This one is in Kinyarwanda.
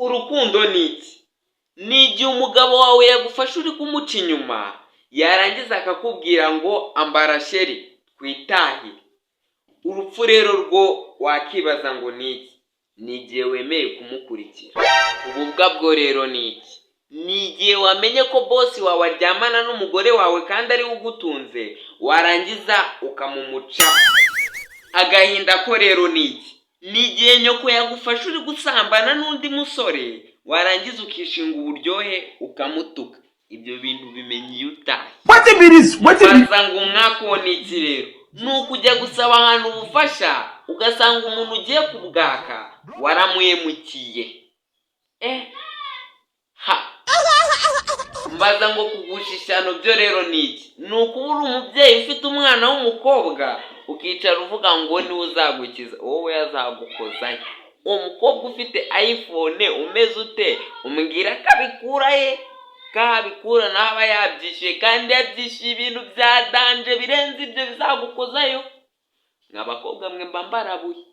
Urukundo ni iki? Ni igihe umugabo wawe yagufashe uri kumuca inyuma, yarangiza akakubwira ngo: "Ambara chérie, twitahire." Urupfu rero rwo wakibaza ngo ni iki? Ni igihe wemeye kumukurikira. Ububwa bwo rero ni iki? Ni igihe wamenye ko boss wawe aryamana n'umugore wawe kandi ariwe ugutunze, warangiza ukamumucaho. Agahinda ko rero ni iki? Ni igihe nyoko yagufashe uri gusambana n'undi musore, warangiza ukishinga uburyohe ukamutuka. Ibyo bintu bimenya iyo utashye. Wetin be this? Wetin be Baza ngo umwaka wo ni iki rero? Ni ukujya gusaba ahantu ubufasha, ugasanga umuntu ugiye kubwaka waramuhemukiye. Ha, mbaza ngo kugusha ishyano byo rero ni iki? Ni ukuba uri umubyeyi ufite umwana w'umukobwa, ukicara uvuga ngo niwe uzagukiza, wowe azagukozayo. Uwo mukobwa ufite iPhone umeze ute? Umbwira ko abikura he, ko abikura nawe aba yabyishyuye, kandi yabyishyuye ibintu bya danger birenze ibyo bizagukozayo. Mwa bakobwa mwe, mba mbarabuye.